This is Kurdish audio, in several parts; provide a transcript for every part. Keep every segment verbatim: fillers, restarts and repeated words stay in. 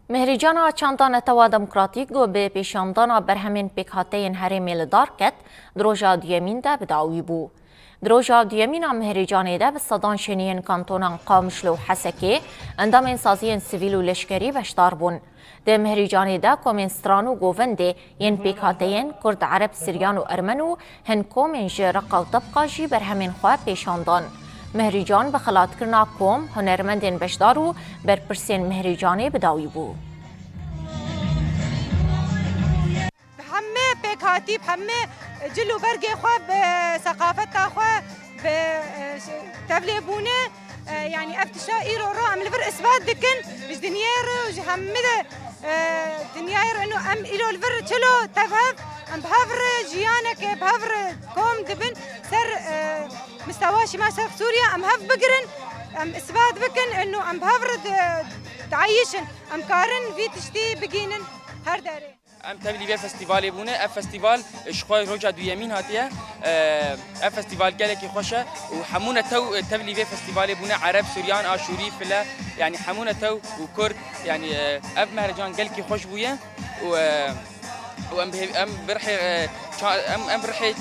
Mihrîcana Çanda Netewa Demokratîk ku bi pêşandana berhemên pêkhateyên herêmê li dar ket, di roja duyemîn de bi dawî bû. Di roja duyemîn a Mihrîcanê de bi sedan şêniyên kantonan Qamişlo û Hesekê, endamên saziyên sivîl û leşkerî beşdar bûn. Di Mihrîcanê de komên stran û govendê yên pêkhateyên Kurd, Ereb, Siryan û Ermen û hin komên ji Reqa û Tebqa jî berhemên xwe pêşan dan. Mihrîcan bi xelatkirina kom, hunermendên beşdar û berpirsên Mihrîcanê bi dawî bû. Bi hemê pêkhatî, bi hemê cil û bergê xwe, bi seqafeta xwe, bi, e, ş-, tevlêbûnê, e, yanî ev tişta îro ro em li vir isbat dikin, ji dinyayê re û ji hemî de, e, dinyayê re ino em îro li vir çilo tev hev, em bi hev re jiyaneke bi hev re kom dibin ser, e, mistewa şîma şerq Sûriye em hev bigirin, em isbat bikin ino em bi hev re di-, diayîşin, em karin vî tiştî bigînin her derê. Em tevlî vê festîvalê bûne. Ev festîval ji xwe roja duyemîn hatiye. Ev festîval gelekî xweş e û hemû netew tevlî vê festîvalê bûne. Ereb, Suryan, Aşûrî, File, yanî hemû netew û Kurd. Yanî ev mehrecan gelekî xweş bûye û û em bi hêv- em bi rihê ça- em em bi rihê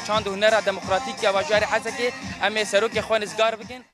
çand û hunera demokratîk ya bajarê Hesekê em ê serokê xwe nizgar bikin.